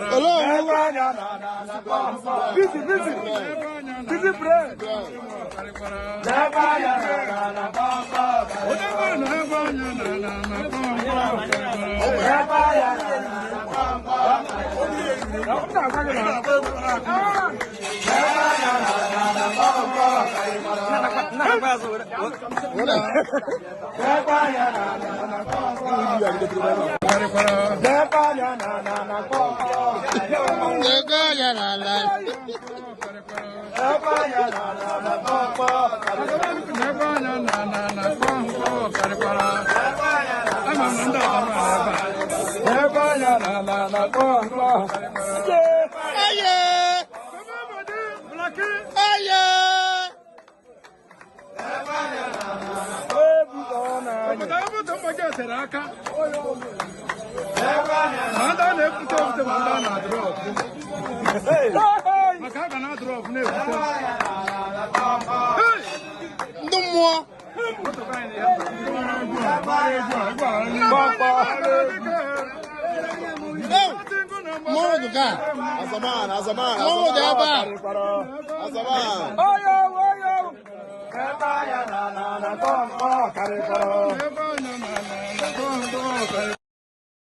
Hello. Busy, busy. Busy brain. Ndị mmụọ. Mmọnwụ dị ka Azaman, Azaman, mmọnwụ dị ebe a. Azaman. Oyo, oyo.